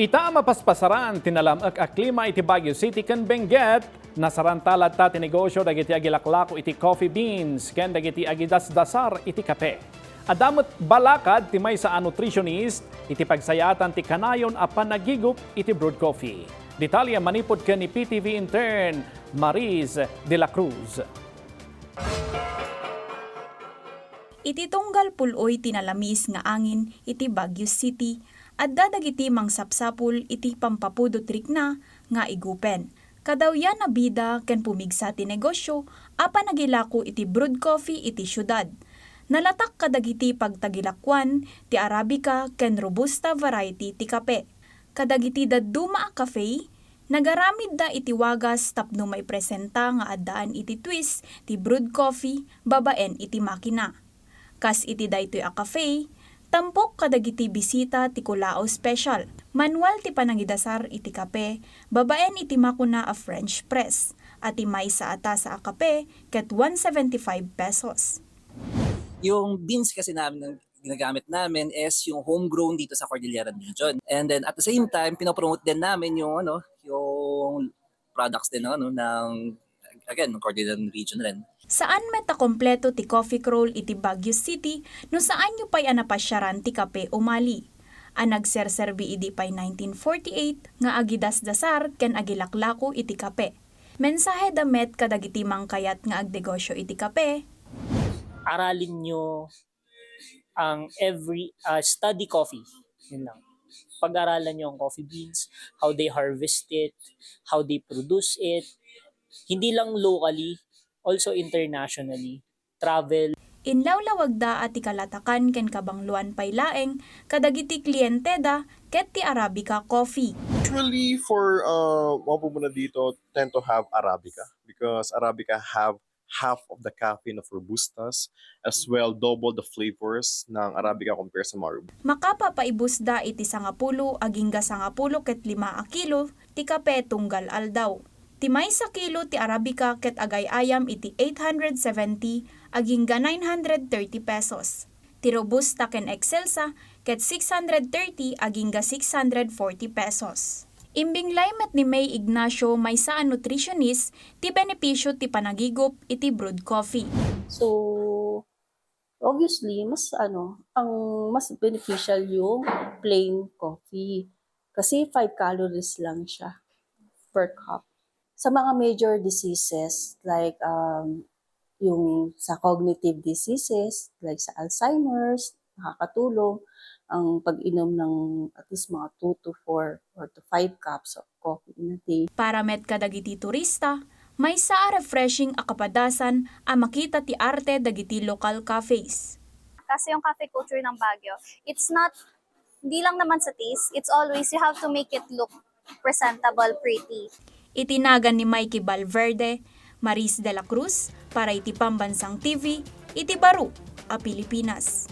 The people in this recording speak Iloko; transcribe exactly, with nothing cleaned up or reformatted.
Ita a mapaspasaran ti nalam-ek a klima iti Baguio City ken Benguet, nasaranta latta ti negosio dagiti agilaklako iti coffee beans ken dagiti agidasdasar iti kape. Adda met balakad ti maysa a nutritionist iti pagsayaatan ti kanayon a panagigup iti brewed coffee. Detalye manipud ken ni P T V intern Maris de la Cruz. Iti tunggal pul-oy ti nalamiis nga angin iti Baguio City, adda dagiti mangsapsapul iti pampapudot rikna nga igupen. Kadawyan a bida ken pumigsa ti negosio a panagilako iti brewed coffee iti siudad. Nalatak kadagiti pagtagilakuan ti Arabica ken Robusta variety ti kape. Kadagiti dadduma a cafe, nagaramidda iti wagas tapno maipresenta nga addaan iti twist ti brewed coffee babaen iti makina. Kas iti daytoy a cafe, tampok kadagiti bisita ti Kulao Special. Manual ti panangidasar iti kape babaen iti makuna a French press, a ti maysa a tasa a kape ket one seventy-five pesos. Yung beans kasi namin, ang ginagamit namin is yung homegrown dito sa Cordilleran region. And then at the same time, pinopromote din namin yung ano, yung products din ng ano, ng, again, ng Cordilleran region rin. Saan met a kompleto ti coffee crawl iti Baguio City no saanyo pay a napasiaran ti kape umali a nagserserbi idi pay nineteen forty-eight nga agidasdasar ken agilaklako iti kape. Mensaheda met kadagiti mangkayat nga agnegosyo iti kape. Aralin nyo ang every, ah, study coffee. Yun lang. Pag-aralan nyo ang coffee beans, how they harvest it, how they produce it. Hindi lang locally, also internationally. Travel. Inlawlawagda a ti kalatakan ken kabangloan pay laeng kadagiti klienteda ket ti Arabica Coffee. Usually for uh, mga pumuna dito tend to have Arabica because Arabica have half of the caffeine of Robustas as well double the flavors ng Arabica compared sa mga Robusta. Makapapaibusda iti sangapulo agingga sangapulo ket lima a kilo ti kape tunggal aldaw. Ti maysa kilo ti Arabica ket agay-ayam iti eight hundred seventy agingga nine hundred thirty pesos. Ti Robusta ken Excelsa ket six hundred thirty agingga six hundred forty pesos. Imbinglay met ni May Ignacio, maysa a nutritionist, ti benepisio ti panagigup iti brewed coffee. So, obviously, mas ano, ang mas beneficial yung plain coffee. Kasi five calories lang siya per cup. Sa mga major diseases like um, yung sa cognitive diseases like sa Alzheimer's, nakakatulong ang pag-inom ng at least mga two to four or to five cups of coffee in a day. Para met kadagiti turista, maysa a refreshing a kapadasan a makita ti arte dagiti local cafes. Kasi yung cafe culture ng Baguio, it's not, hindi lang naman sa taste, it's always you have to make it look presentable, pretty. Iti nagan ni Mikey Valverde, Maris de la Cruz, para iti Pambansang T V, iti baro a Pilipinas.